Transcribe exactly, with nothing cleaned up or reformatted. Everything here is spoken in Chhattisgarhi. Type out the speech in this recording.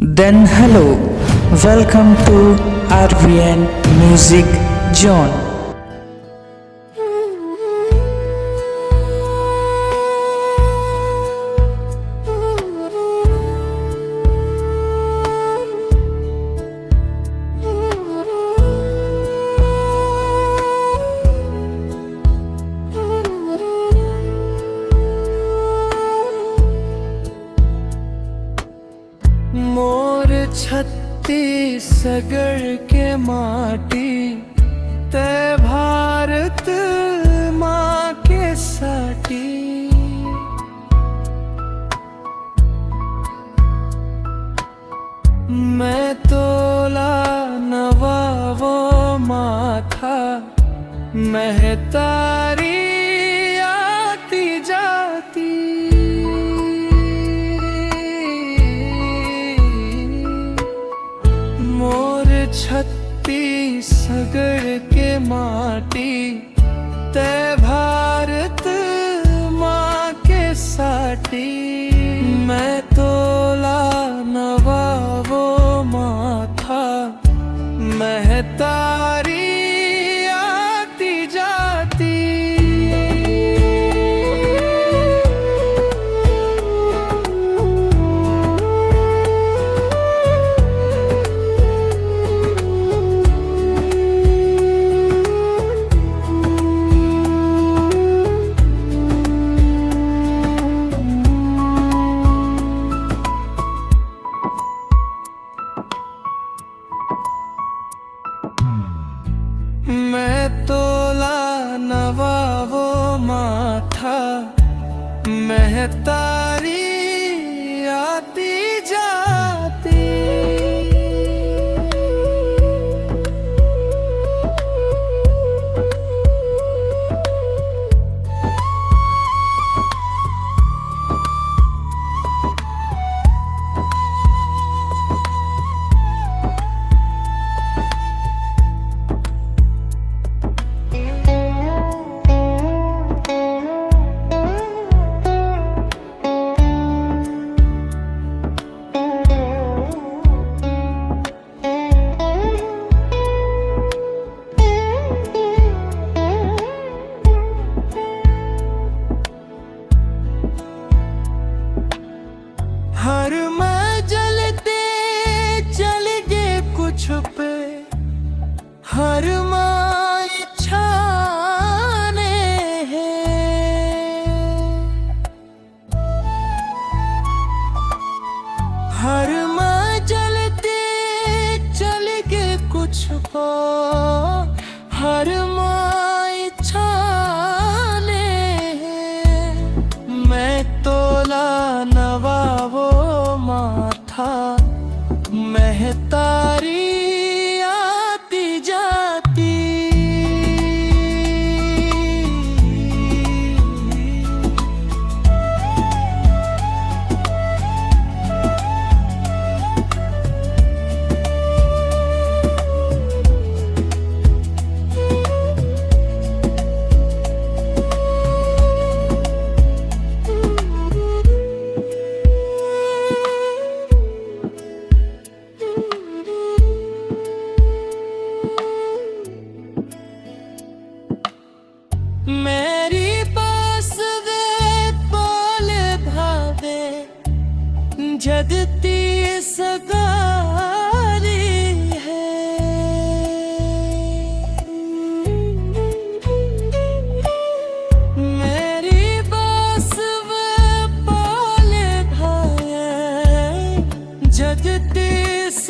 Then hello, welcome to R V N Music Zone. मोर छत्तीसगढ़ के माटी, तै भारत माँ के साटी। मैं तोला नवावो माथा, महतारी आती जाती। मोर छत्तीसगढ़ के माटी, तै भारत माँ के साटी। मैं तोला नवावो माथा, महतारी आती जाती। मैं तोला नवावो माथा, महतारी आती जाती। हर मैं जलते चल गे कुछ पे, हर माँ इच्छा ने है। हर माँ जलते चल गे कुछ पे, हर माँ इच्छा ने है। मैं तोला नवावो माथा, महतारी आती जाती। मेरी पास वे पल भावे, जद तीस गाली है। मेरी पास वे पल भावे, जद तीस